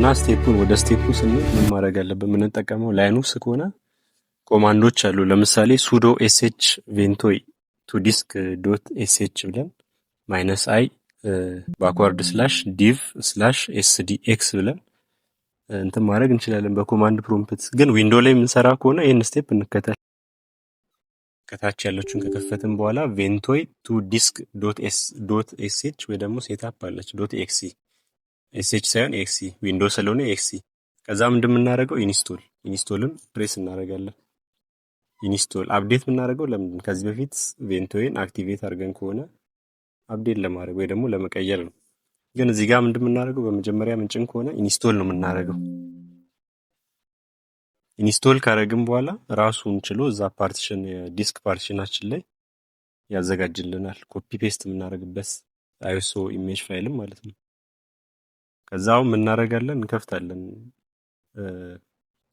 እና step ኡን ወደ step ኡ ስንል ምን ማድረግ አለብን? የምንጠቀመው Linux ከሆነ command ኦች አሉ። ለምሳሌ sudo sh ventoy to disk dot sh ብለን minus i backward slash dev slash sdx ብለን እንትን ማድረግ እንችላለን በ command prompt። ግን Window ላይ የምንሰራ ከሆነ ይህን step እንከተል። ከታች ያለችውን ከከፈትን በኋላ ventoy to disk dot s dot sh ወይ ደግሞ setup አለች dot exe፣ sh ሳይሆን exe፣ Window ስለሆነ exe። ከዛ ምንድን የምናደርገው install ን press እናደርጋለን። Install update የምናደርገው ለምንድን? ከዚህ በፊት Ventoy ን activate አድርገን ከሆነ update ለማድረግ ወይ ደግሞ ለመቀየር ነው። ግን እዚህ ጋር ምንድን የምናደርገው፣ በመጀመሪያ ምንጭን ከሆነ install ነው የምናደርገው። Install ካደረግን በኋላ ራሱን ችሎ እዛ partition disk partition ኣችን ላይ ያዘጋጅልናል። Copy paste የምናደርግበት ISO image file ም ማለት ነው። ከዛው የምናደርጋለን፣ እንከፍታለን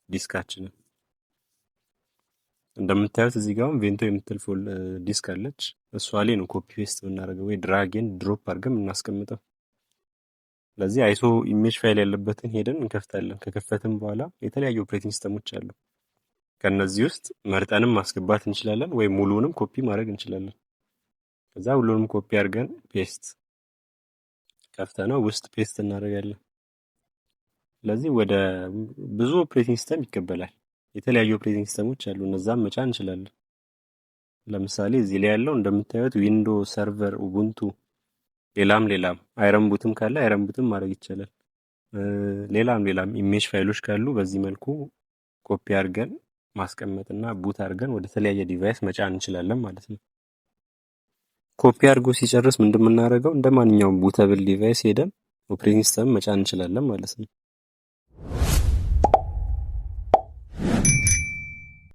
ዲስካችንን። እንደምታዩት እዚህ ጋር Ventoy የምትል full disk አለች። እሷ ላይ ነው copy paste የምናደርገው ወይ drag and drop አድርገን የምናስቀምጠው። ስለዚህ ISO image file ያለበትን ሄደን እንከፍታለን። ከከፈትን በኋላ የተለያዩ operating system ኦች አሉ። ከነዚህ ውስጥ መርጠንም ማስገባት እንችላለን ወይም ሙሉውንም ኮፒ ማድረግ እንችላለን። ከዛ ሁሉንም ኮፒ አድርገን paste ከፍተነው ውስጥ paste እናደርጋለን። ስለዚህ ወደ ብዙ operating system ይቀበላል። የተለያዩ operating system ኦች አሉ። እነዛም መጫን እንችላለን። ለምሳሌ እዚህ ላይ ያለው እንደምታዩት Window Server፣ Ubuntu፣ ሌላም ሌላም፣ Iron Boot ም ካለ Iron Boot ም ማድረግ ይቻላል። ሌላም ሌላም image file ኦች ካሉ በዚህ መልኩ ኮፒ አድርገን ማስቀመጥና boot አድርገን ወደ ተለያየ device መጫን እንችላለን ማለት ነው። ኮፒ አድርጎ ሲጨርስ ምንድን የምናደርገው፣ እንደ ማንኛውም bootable device ሄደን operating system መጫን እንችላለን ማለት ነው።